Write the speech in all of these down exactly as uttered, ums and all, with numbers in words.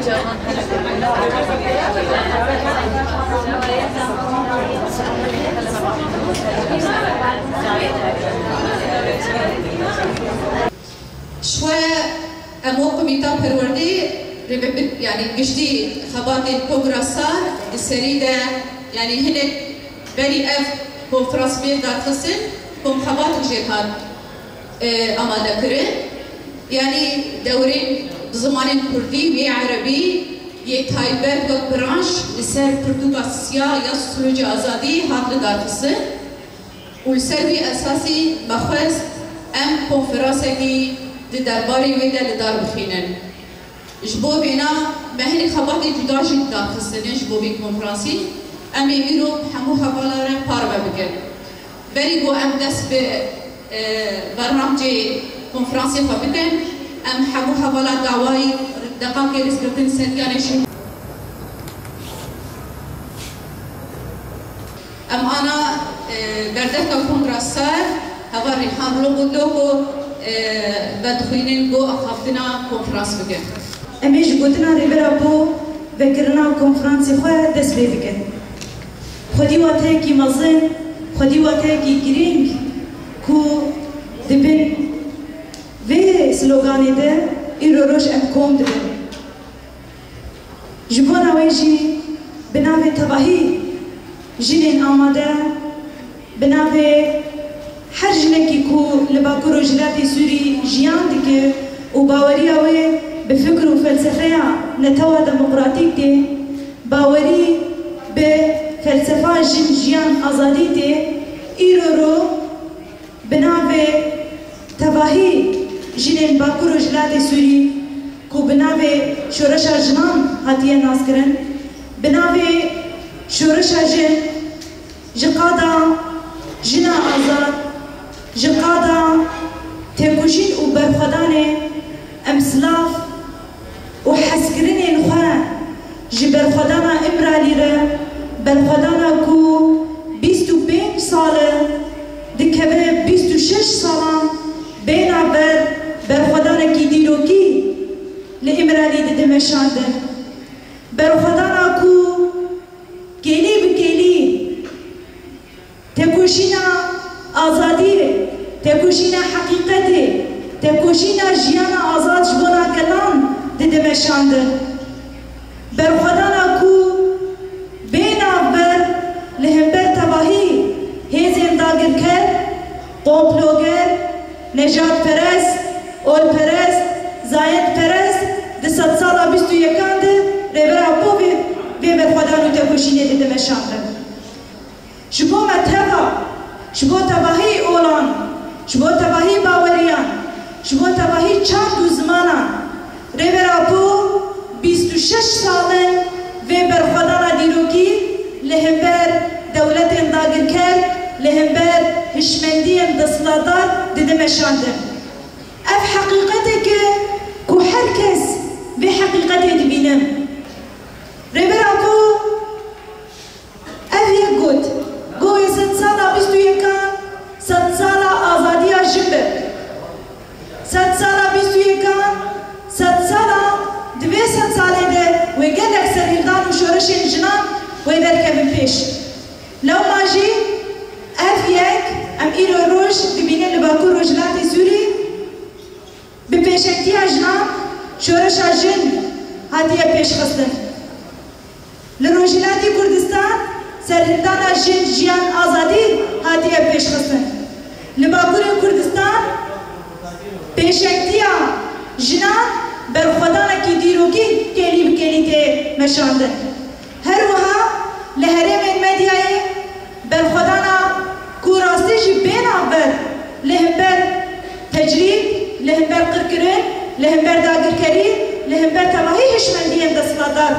Ji xwe em wek Komîta Perwerdê rêvebir, yanî giştî xebatên Kongra Sar di serî de, yanî hinek berî ev konferans bê darxistin, komxebatek jê hat, e, amade kirin. Yanî dewrên bi zimanên kurdî û yê erebî yê taybet wek branş li ser pirtûka siya ya Sûcê Azadî hat lidarxistin. Û li ser vî esasî me xwest em konferansekî di derbarê wê de li dar bixînin. Ji bo vêna me hinî xebatê cuda jî darxistine ji bo vî konferansî. Em ê îro bi hemû hevala re parve bikin. Berî ku em dest bi, e, bernamcê konferansê xwe bikin, em hemû hevala dawayî deqakê rêzgirtin ser giyanê şûn. Em ana, e, berdevka Kongra Sar, heval Rîhan Rogo Dogo, e, vedixwînin ku axaftina konferans bikin. Em ê ji gotina Rêber Apo vekirina konferansê xwe dest pê bikin. Xwedî wateyekî mezin, xwedî wateyekî girîng ku di bin vê sloganê de îro roj em kom dibin. Ji bona wê jî bi navê tevahî jinên amade, bi navê her jinekî ku li Bakur Rojhilatê Sûrî jiyan dike û baweriya wê bi fikr û felsefeya netewa demokratîk tê, bawerî bi felsefa jin, jiyan, azadî tê, îro ro bi navê tevahî jinên Bakur Rojhilatê Sûrî ku bi navê Şoreşa Jinan hatiye naskirin, bi navê Şoreşa Jin, ji qada jina azad, ji qada têkoşîn û berxwedanê em silav û hezkirinên xwe ji berxwedana Îmralî re, berxwedana ku bîst û pênc sal e, dikeve bîst û şeş salan bêhna ber, berxwedanekî dîrokî li Îmralî dide meşandin. Berxwedana ku kêlî bi kêlî têkoşîna azadiyê, têkoşîna heqîqetê, têkoşîna jiyana azad ji bona gelan dide meşandin. Berxwedana ku bê navber li hember tevahî hêzên dagirker, komploger, nejadperest, olperest, zayendperest di sedsala bîst û yekan de Rêber Apo vê, vê berxwedan û têkoşînê dide meşandin. Ji bo me teva, ji bo tevahî olan, ji bo tevahî baweriyan, ji bo tevahî çand û zimanan, Rêber Apo bîst û şeş sal in vê berxwedana dîrokî li hember dewletên dagirker, li hember hişmendiyên desthilatdar dide meşandin. Ev heqîqeteke ku her kes vê heqîqetê dibînin. Rêber Apo Ev yek got, got wê sedsala bîst û yekan sedsala azadiya jin be. Sedsala bîst û yekan sedsala, di vê sedsalê de wê gelek serhildan û şoreşên jinan wê derkevin pêş. Lewma jî ev yek em îro roj dibînin li Bakur Rojhilatê Sûrî, bi pêşengtiya jinan şoreşa jin hatiye pêşxistin. Li Rojhilatê Kurdistan serhildana jin, jiyan, azadî hatiye pêşxistin. Li Bakurê Kurdistan pêşengtiya jinan berxwedanekî dîrokî kêlî bi kêlî tê meşandin. Her wiha li herêmên medyayê berxwedana ku rastî jî bê navber li hember tecrîd, li hember qirkirin, li hember dagirkerî, li hember tevahî hişmendiyên desthilatdar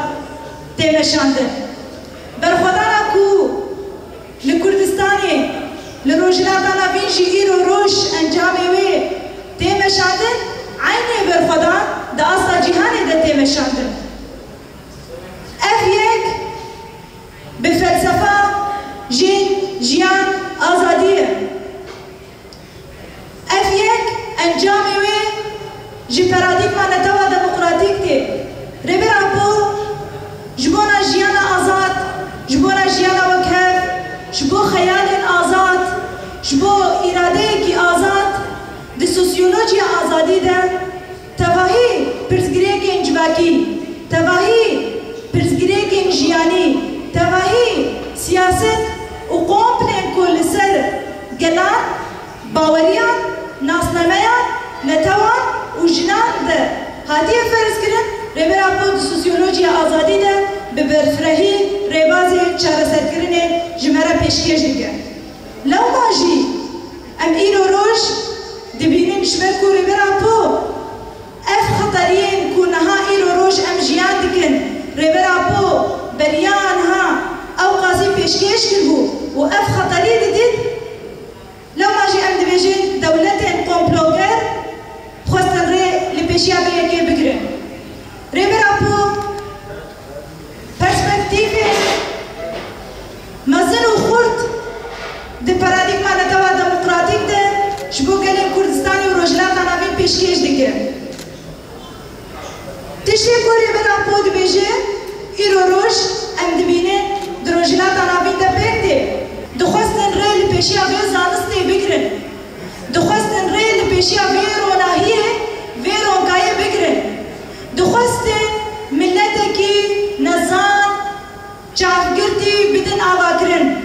tê meşandin. Berxwedana ku li Kurdistanê, li Rojhilata Navîn jî îro roj encamê wê tê meşandin, eynê berxwedan di asta cîhanê de tê meşandin. Ev yek bi felsefa jin, jiyan, azadî ye. Ev yek encamê wê ji paradîgma netewa demokratîk tê. Rêber Apo Tevahî pirsgirêkên jiyanî, tevahî siyaset û komplên ku li ser gelan, baweriyan, nasnameyan, netewan û jinan de hatiye ferzkirin, Rêber Apo di sosyolojiya azadî de bi berfirehî rêbazê çareserkirinê ji me re pêşkêş dike. Lewma jî em îro roj dibînin ji ber ku Rêber Apo ev xeteriyên ku niha îro roj em jiyan dikin, Rêber Apo beriya niha ewqasî pêşkêş kiribû û ev xeterî didît, lewma jî em dibêjin dewletên komploger xwestin rê li pêşiya vê yekê bigirin. Rêber Apo perspektîfên mezin û xurt di paradîgma netewa demokratîk de ji bo gelên Kurdistanê û Rojhilata Navîn pêşkêş dike. Tiştê ku Rêber Apo dibêje, îro roj em dibînin di Rojhilata Navîn de pêk tê. Dixwestin rê li pêşiya vê zanistê bigirin. Dixwestin rê li pêşiya vê ronahiyê, vê ronkayê bigirin. Dixwestin miletekî nezan, çavgirtî bidin avakirin.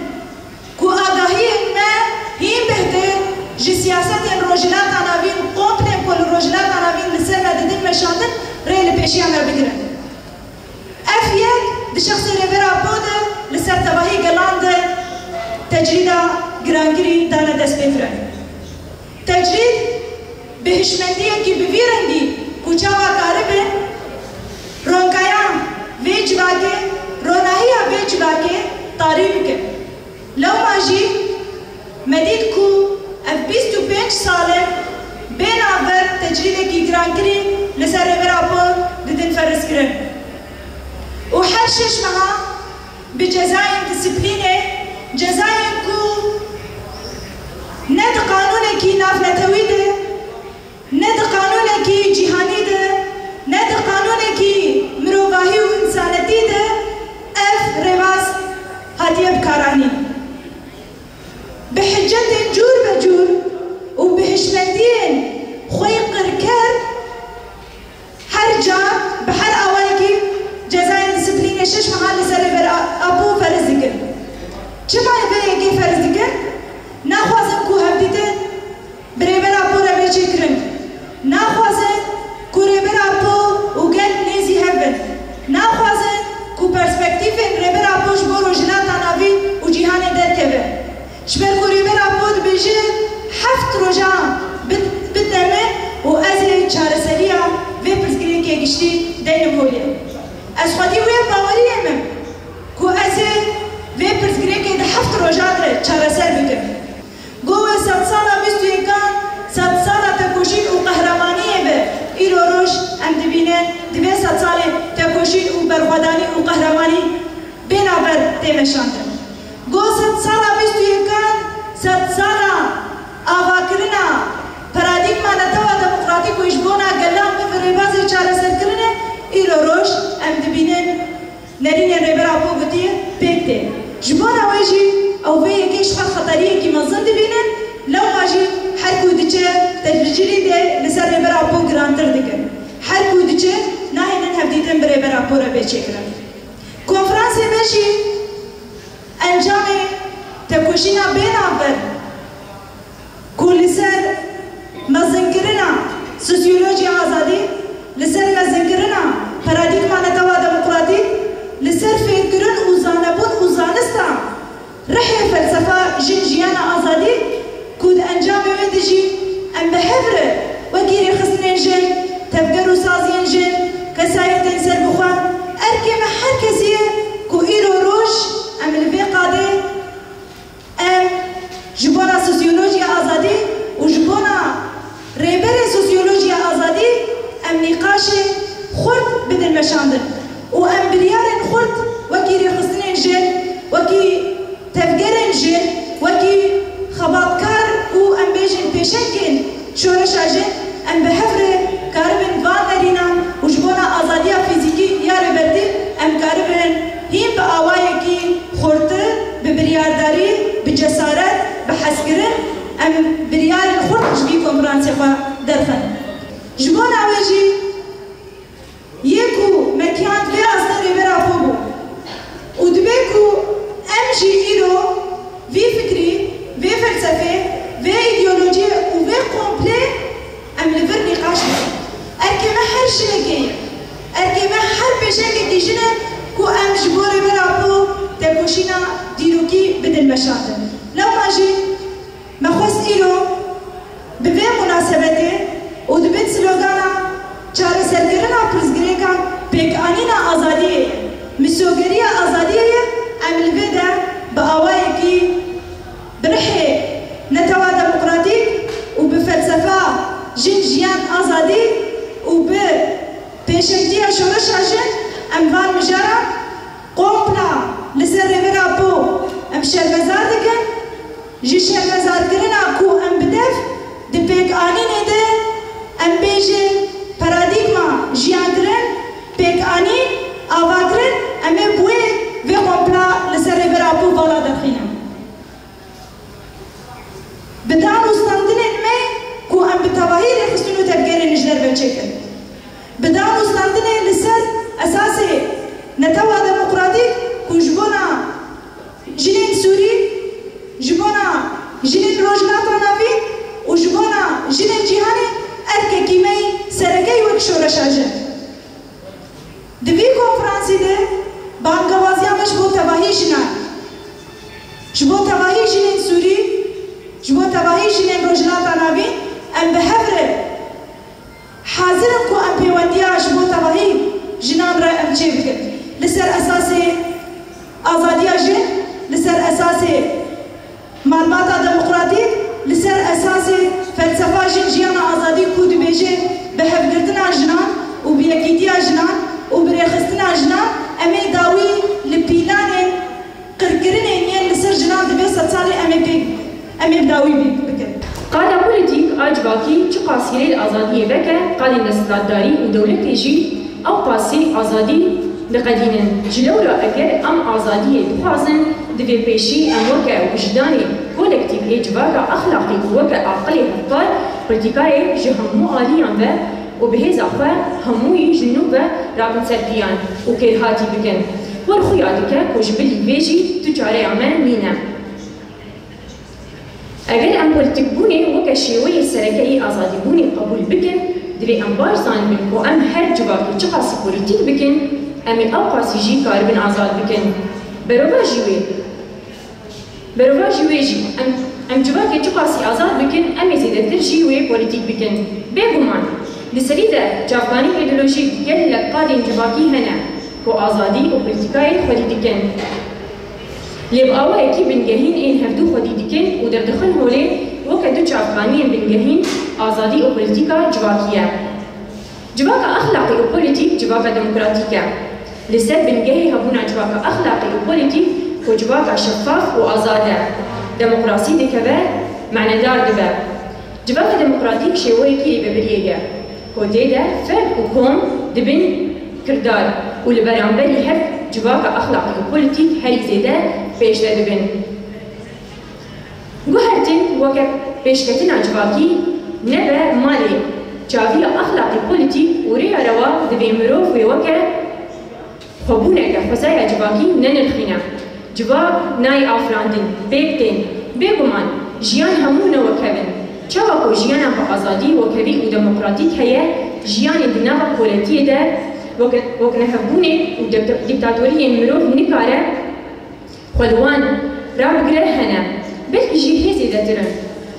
Ku agahiyên me hîn bêhtir ji siyasetên Rojhilata Navîn, komplên ku li Rojhilata Navîn li ser me didin meşandin, rê li pêşiya me bigirin. Ev yek di şexsê Rêber Apo de li ser tevahî gelan de tecrîda girankirî dane destpêkirin. Tecrîd bi hişmendiyekî bi vî rengî ku çawa karibe ronkayan vê civakê, ronahiya vê civakê tarî bike. Lewma jî me dît ku ev bîst û pênc sal e bê navber tecrîdekî girankirî li ser Rêber Apo didin ferrizkirin. Û her şeş meha bi cezayên disiplînê, cezayên ku ne di qanûnekî navnetewî de, ne di qanûnekî cîhanî de, ne di qanûnekî mirovahî û însanetî de ev rêbaz hatiye bikaranîn. Bi hicetên cûr be cûr û bi hişmendiyên xweyî qirker her car bi her awayekî cezayên disiplînê şeş meha li ser Rêber A-, Apo ferz dikin. Çima vê yekê ferz dikin? Naxwazin ku hevdîtin bi Rêber Apo re bê çêkirin. Naxwazin ku Rêber Apo û gel nêzî hev bin. Naxwazin ku perspektîfên Rêber Apo ji bo Rojhilata Navîn û cîhanê derkeve. Ji ber ku Rêber Apo dibêje, heft rojan bit-, bidine min û ez ê çareseriya vê pirsgirêkê giştî deynim holê. Ez xwedî wê baweriyê me ku ez ê vê pirsgirêkê di heft rojan de çareser bikim. Go wê sedsala bîst û yekan sedsala tekoşîn û qehremaniyê be, îro roj em dibînin di vê sedsalê tekoşîn û berxwedanî û qehremanî bê navber tê meşandin. Go sedsala bîst û yekan sedsala avakirina paradîgma netewa demokratîk û ji bona gelan bibe rêbazê çareserkirinê, îro roj em dibînin nerînên Rêber Apo gotiye pêk tê. Ji bona wê jî ew vê yekê ji xwe xeteriyekî mezin dibînin, lewma jî her ku diçe tecrîdê li ser Rêber Apo girantir dikin. Her ku diçe nahêlin hevdîtin bi Rêber Apo re bê çêkirin. Konferansê me jî encamê tekoşîna bê navber ku li ser mezinkirina sosyolojiya azadî, li ser mezinkirina paradîgma netewa demokratîk, li ser fêrkirin û zanebûn û zanista rihê felsefa jin jiyana azadî, ku di encamê wê de jî em bi hev re wekî rêxistinên jin, tevger û saziyên jin, kesayetên serbixwe, erkê me her kesî ye ku îro roj em li vê qadê em ji bona sosyolojiya azadî û ji bona rêberê sosyolojiya azadî Pêşengê tîjin e ku em ji bo Rêber Apo tekoşîna dîrokî bidin meşandin. Lewma jî me xwest îro bi vê munasebetê û di bin slogana çareserkirina pirsgirêkan pêkanîna azadiyê ye, misogeriya azadiyê ye, em li vê de bi awayekî bi rihê netewa demokratîk û bi felsefa jin, jiyan, azadî û bi pêşengtiya şoreşa jin em van mijaran kompla li ser Rêber Apo em şermezar dikin. Ji şermezarkirina ku em bi dev di pêkanînê de em bêjin paradîgma jiyankirin, pêkanîn, avakirin, em ê bi wê vê kompla li ser Rêber Apo vala derxînin. Bi dan û standinên me ku em bi tevahî rêxistin û tevgerên ji derve çêkin. Bi dan û standinên li ser esasê netewa demokratîk ku ji bona jinên Sûrî, ji bona jinên Rojhilata Navîn û ji bona jinên cîhanê erkekî me yî sereke yî wek şoreşa jin. Di vî konferansî de bangewaziya me ji bo tevahî jinan, ji bo tevahî jinên Sûrî, ji bo tevahî jinên Rojhilata Navîn em bi hev re hazir in ku em pêwendiya ji bo tevahî jinan re em çêbikin. Li ser esasê azadiya jin, li ser esasê malbata demokratîk, li ser esasê felsefa jin, jiyana azadî ku dibêje bi hevgirtina jinan û bi yekîtiya jinan û bi rêxistina jinan em ê dawî li pîlanên qirkirinên yên li ser jinan di vê sedsalê em ê pêk, em ê bi dawî bi-, bikin. Qada polîtîk a civakî çiqas hîrê li azadiyê veke, qadên desthilatdarî û dewletê jî ewqasî azadî diqedînin. Ji lewra eger em azadiyê dixwazin, divê pêşî em weke wijdanê kolektîf ê civaka exlaqî û weke aqilê hevpar polîtîkayê ji hemû aliyan ve û bi hêza xwe hemûyî ji nû ve rabin ser piyan û kêrhatî bikin. Wer xuya dike ku ji bilî vê jî tu çareya me nîne. Eger em polîtîkbûnê weke şêweyê sereke yê azadîbûnê qebûl bikin, divê em baş zanibin ku em her civakê çiqasî polîtîk bikin, em ê ewqasî jî karibin azad bikin. Berovajî wê, berovajî wê jî em, em civakê çiqasî azad bikin, em ê zêdetir jî wê polîtîk bikin. Bêguman, di serî de çavkanî îdeolojîk gelek qadên civakî hene ku azadî û polîtîkayê xwedî dikin. Lê bi awayekî bingehîn ên hevdû xwedî dikin û derdixin holê weke du çavkaniyên bingehîn, azadî û polîtîka civakî ye. Civaka exlaqî û polîtîk civaka demokratîk e. Li ser bingehê hebûna civaka exlaqî û polîtîk ku civaka şefaf û azad e, demokrasî dikeve, manedar dibe. Civaka demokratîk şêweyekî rêvebiriyê ye ku tê de ferd û kom dibin kirdar û li beramberî hev civaka exlaqî û polîtîk herî zêde pêşde dibin. Guhertin weke pêşketina civakî nebe malê çaviya exlaqî polîtîk û rêya rewa divê mirov wê weke xwebûneke xwezaya civakî nenirxîne. Civak nayê afirandin, pêk tên. Bêguman, jiyan hemû ne wek hev in. Çawa ku jiyana bi azadî, wekhevî û demokratîk heye, jiyanê di nava koletiyê de weke-, weknehevbûnê û dikta-, diktatoriyên mirov nikare xwe li wan rabigire hene, belkî jî hê zêdetir in.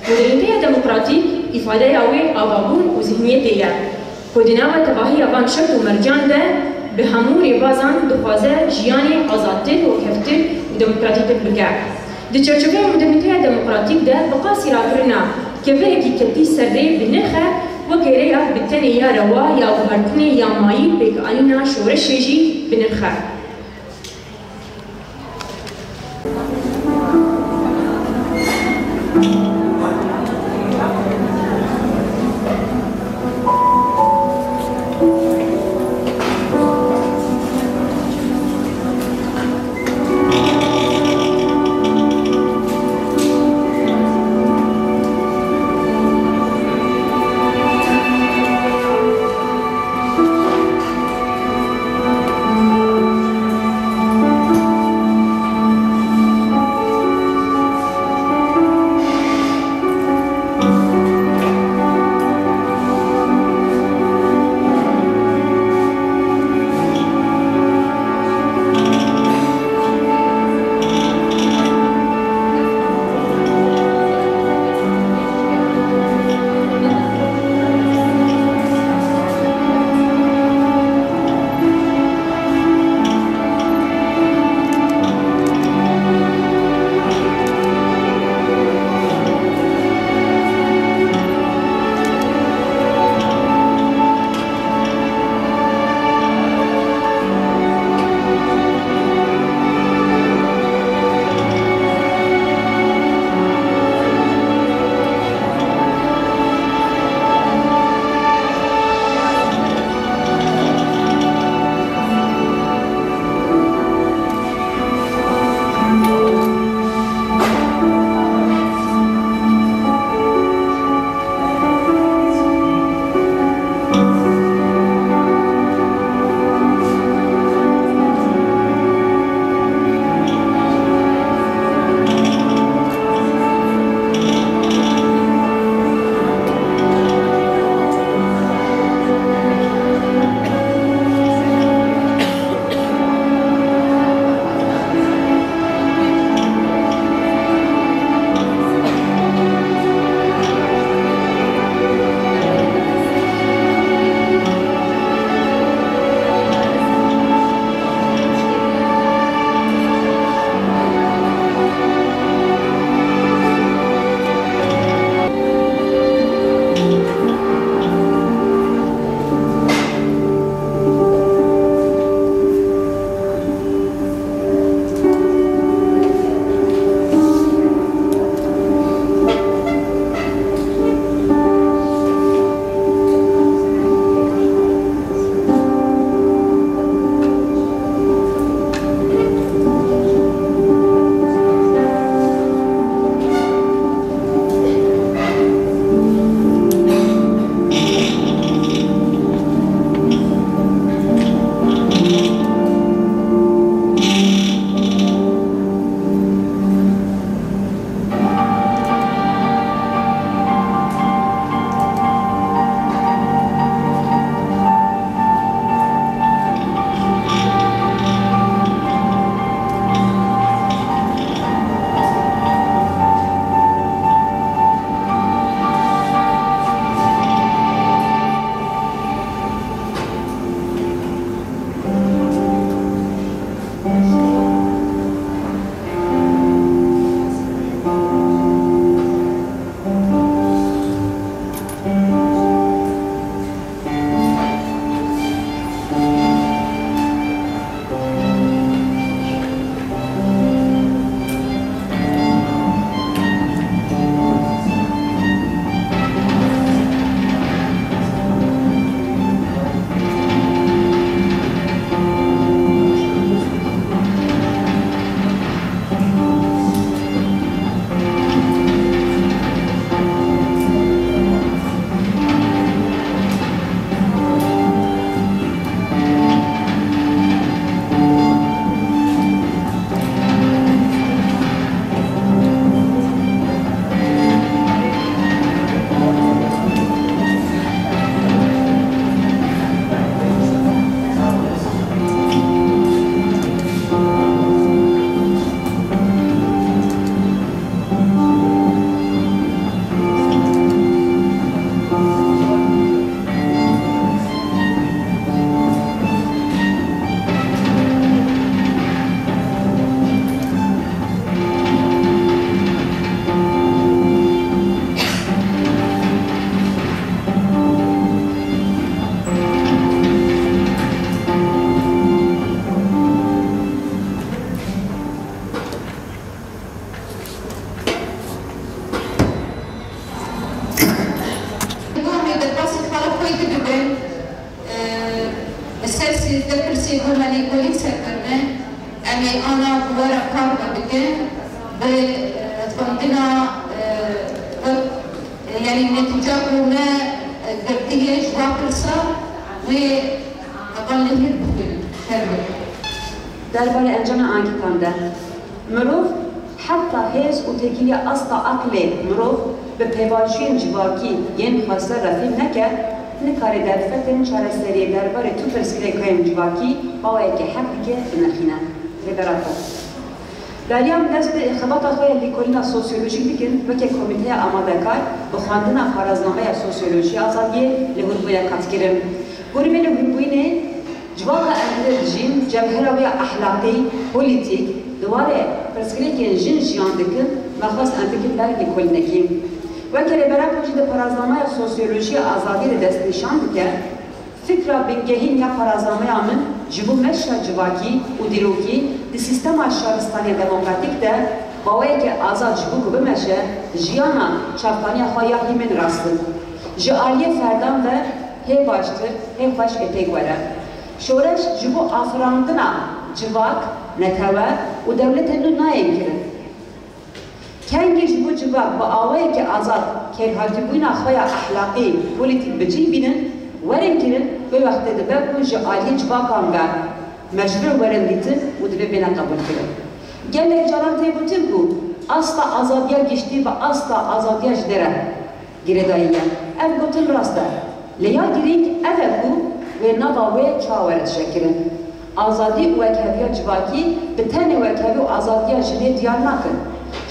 Modernîteya demokratîk îfadeya wê avabûn û zihniyetê ye, ku di nava tevahiya van şert û mercan de bi hemû rêbazan dixwaze jiyanê azadtir, wekhevtir û demokratîktir bike. Di çerçoveya modernîteya demokratîk de bi qasî rakirina kevirekî ketî ser rê bi nirx e, weke rêya bi tenê ya rewa ya guhertinê ya mayî pêkanîna şoreşê jî bi nirx e. Pirsê ku me lêkolîn ser kirine, em ê ana bi we re kar bikin, bi, e, xwendina, e, wek, e, yanî netîca ku me, e, girtiye ji van pirsa, wê heval lehîr bikin, her wê. Derbarê encama anketan de, mirov heta hêz û têkiliya asta aqilê mirov bi pêvajoyên civakî yên xwestel re fêm neke, nikare derfetên çareseriyê derbarê tu pirsgirêkayên civakî bi awayekî heqîkê binirxîne. Rêber Apo. Beriya em dest bi xebata xwe ya lêkolîna sosyolojîk bikin, weke komîteya amadekar bi xwendina paraznameya sosyolojîya azadiyê li hûrbûyek hat kirin. Gorî vê li hûrbûyînê, civaka em li dijîn, cewhera wê ya ehlaqî, polîtîk, di warê pirsgirêkên jin jiyan dikin, me xwest em bikin ber lêkolînekî. Weke Rêber Apo jî di paraznameya sosyolojîya azadiyê de destnîşan dike, fikra bingehîn ya paraznameya min ji bo meşa civakî û dîrokî di sîstema şaristaniya demokratîk de baweyeke azad ji bo ku bimeşe, jiyana çavkaniya xwe ya hîmên rast in. Ji aliyê ferdan ve hê baştir, hê xweş ê pêk were. Şoreş ji bo afirandina civak, netewe û dewletên nû nayên kirin. Kengî ji bo civak bi awayekî azad kêrhatîbûna xwe ya ehlaqî, polîtîk bi cih bînin, werin kirin, wê wextê dibe ku ji aliyê civakan ve me ji vir werin dîtin û divê bêne qebûlkirin. Gelek caran tê gotin ku asta azadiya giştî bi asta azadiya jinê re girêdayî ye. Ev gotin rast e. Lê ya girîng ev e ku wê nava wê çawa were dijekirin. Azadî û wekheviya civakî bi tenê wekhevî û azadiya jinê diyar nakin.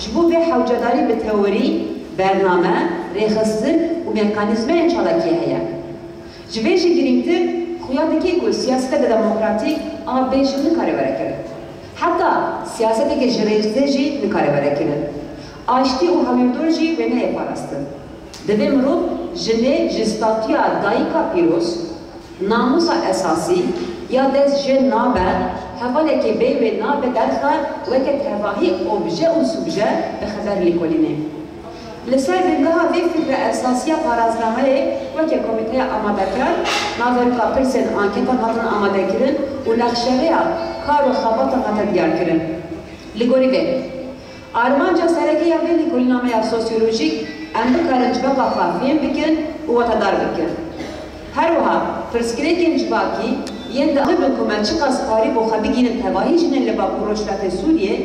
Ji bo vê hewcedarî bi teorî, bername, rêxistin û mekanîzmayên çalakiyê heye. Ji vê jî girîngtir, xuya dike ku siyaseteke demokratîk a bê jin nikare were kirin. Heta siyaseteke ji rêzdê jî nikare were kirin. Aştî û hawirdor jî wê neyê parastin. Divê mirov jinê ji statûya dayika pîroz, namûsa esasî ya dest jê nabe, hevalekê bê wê nabe derxe weke tevahî obje û subje bi xeber lêkolînê. Li ser bingeha vê fikra esasî ya paraznameyê weke komîteya amadekar, naveroka pirsên anketan hatin amadekirin û nexşereya kar û xebatan hate diyarkirin. Li gorî vê, armanca sereke ya vê lêkolîna me ya sosyolojîk, em bikarin civaka xwe fêm bikin û watedar bikin. Her wiha, pirsgirêkên civakî yên dixwebin ku me çiqas karîbû xwe bigihînin tevahî jinên li Bakur Rojhilatê Sûriyê,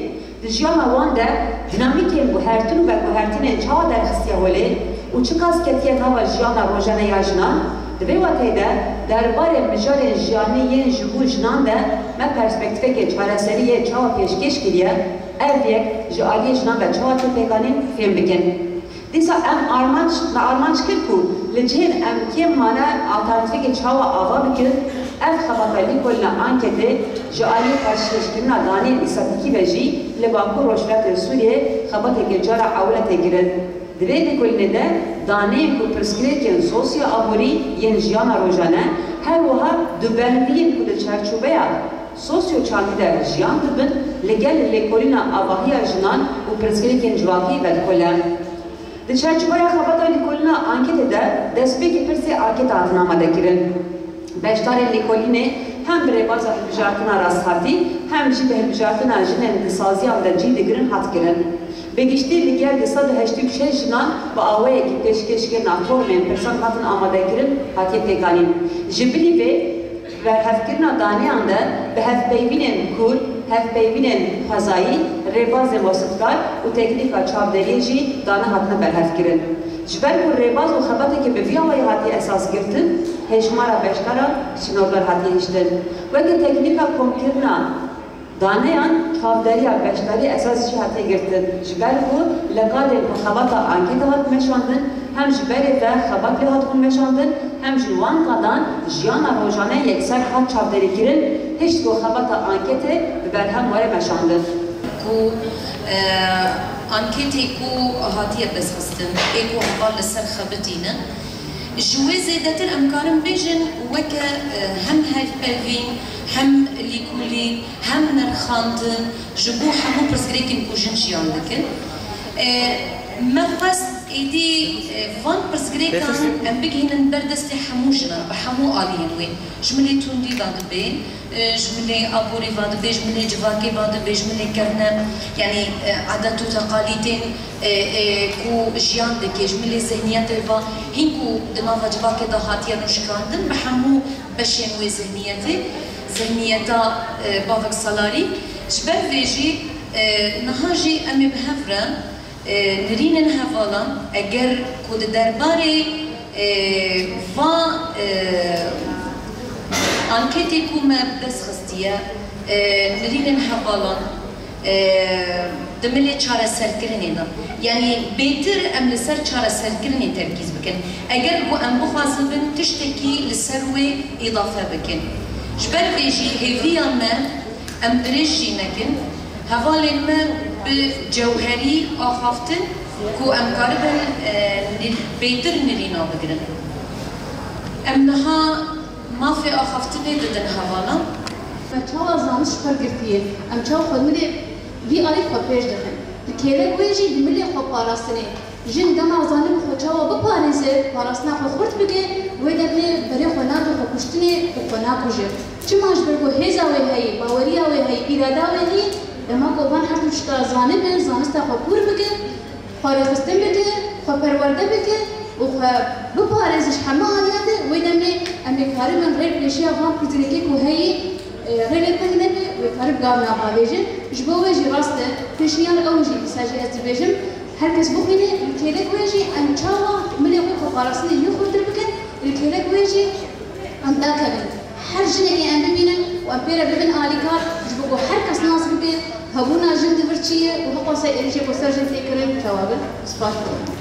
di jiyana wan de dînamîkên guhertin û veguhertinên çawa derxistiye holê û çiqas ketiye nava jiyana rojane ya jinan, di vê wateyê de derbarê mijarên jiyanî yên ji bo jinan de me perspektîfeke çareseriyê çawa pêşkêş kiriye, ev yek ji aliyê jinan ve çawa tê pêkanîn fêm bikin. Dîsa em armanc, me armanc kir ku li cihên em kêm mane alternatîfekê çawa ava bikin, ev xebata lêkolîna anketê ji alî pêşkêşkirina daneyên îstatîkî ve jî li Bakur Rojhilatê Sûriyê xebateke cara ewil e tê kirin. Di vê lêkolînê de daneyên ku pirsgirêkên sosyo-aborî yên jiyana rojane, her wiha dubendiyên ku di çarçoveya sosyo-çandî de jiyan dibin, li gel lêkolîna avahiya jinan û pirsgirêkên civakî vedixwile. Di çarçoveya xebata lêkolîna anketê de destpêkê pirsê anketa hatin amadekirin. Beşdarên lêkolînê hem bi rêbaza hilbijartina rasthatî, hem jî bi hilbijartina jinên di saziyan de cî digirin hat kirin. Bi giştî li gel du sed û heştê û şeş jinan bi awayekî pêşkêşkirina formên pirsan hatin amadekirin hatiye pêkanîn. Ji bilî vê, berhevkirina daneyan de bi hevpeyvînên kûr, hevpeyvînên xwezayî, rêbazên wesifkar û teknîka çavderiyê jî dane hatine berhevkirin. Ji ber ku rêbaz û xebateke bi vî awayî hatiye esas girtin, hejmara beşdaran sînordar hatiye hiştin. Weke teknîka komkirina daneyan, çavderiya beşdarî esas jî hatiye girtin. Ji ber ku li qadên ku xebata anketê hat meşandin, hem ji berê ve xebat lê hatibûn meşandin, hem jî wan qadan jiyana rojane yekser hat çavderîkirin, hişt ku xebata anketê bi berhem were meşandin. Ku, e, anketê ku hatiye destxistin, ê ku heval li ser xebitînin, ji wê zêdetir em karin bêjin weke, e, hem hevpeyvîn, hem lîkolîn, hem nirxandin ji bo hemû pirsgirêkên ku jin jiyan dikin. E, Me xwest êdî, e, van pirsgirêkan em bigihînin ber destê hemû jinan, bi hemû aliyên wê. Ji milê tundî ve dibe, e, ji milê aborî ve dibe, ji milê civakê ve dibe, ji milê kevne, yanî, e, edet û teqalîdên, e, e, ku jiyan dike, ji milê zihniyetê ve, hîn ku di nava civakê de hatiye nûşikandin, bi hemû beşên wê zihniyetê, zihniyeta, e, bavek salarî. Ji ber vê jî, e, niha jî em ê bi hev re, e, nirînên hevalan, eger ku di derbarê, e, va, e, anketê ku me bi dest xistiye, e, nirînên hevalan, e, di milê çareserkirinê de. Yanî bêtir em li ser çareserkirinê terkîz bikin. Eger ku em bixwazin bin tiştekî li ser wê îdafe bikin. Ji ber vê jî hêviya me, em dirêj jî nekin, hevalên me bi cewherî axaftin ku em karibin, e, nir-, bêtir nirîna bigirin. Em niha mafê axaftinê didin hevalan. Me çawa zanist ji xwe girtiye? Em çawa xwe milê vî alî xwe pêş dixin? Di kêlek wê jî di milê xwe parastinê. Jin dema zanibû xwe çawa biparêze, parastina xwe xurt bike, wê demê berê xwe nake xwe kuştinê û xwe nakuje. Çima? Ji ber ku hêza wê heye, baweriya wê heye, îrada wê heye, dema ku van her du tişta zanibin, zanista xwe kûr bike, parêxistin bike, xwe perwerde bike û xwe biparêze ji hemû aliyê de, wê demê em ê karibin rê pêşiya van pirsgirêkê ku heye, e, rê lê teng nebe, wê karib gav navavêje. Ji bo wê jî rast e, pêşniyar ew jî dîsa jî ez dibêjim, her kes bixwîne, li kêlek wê jî em çawa milê xwe xwe parastinê yê xurtir bikin, li kêlek wê jî em dakevin. Her jinekê em bibînin û em pê re bibin alîkar, ji bo ku her kes nas bike hebûna jin di vir çi ye û biqase êrîşê ku ser jin tê kirin çawa bin. Spas dikim.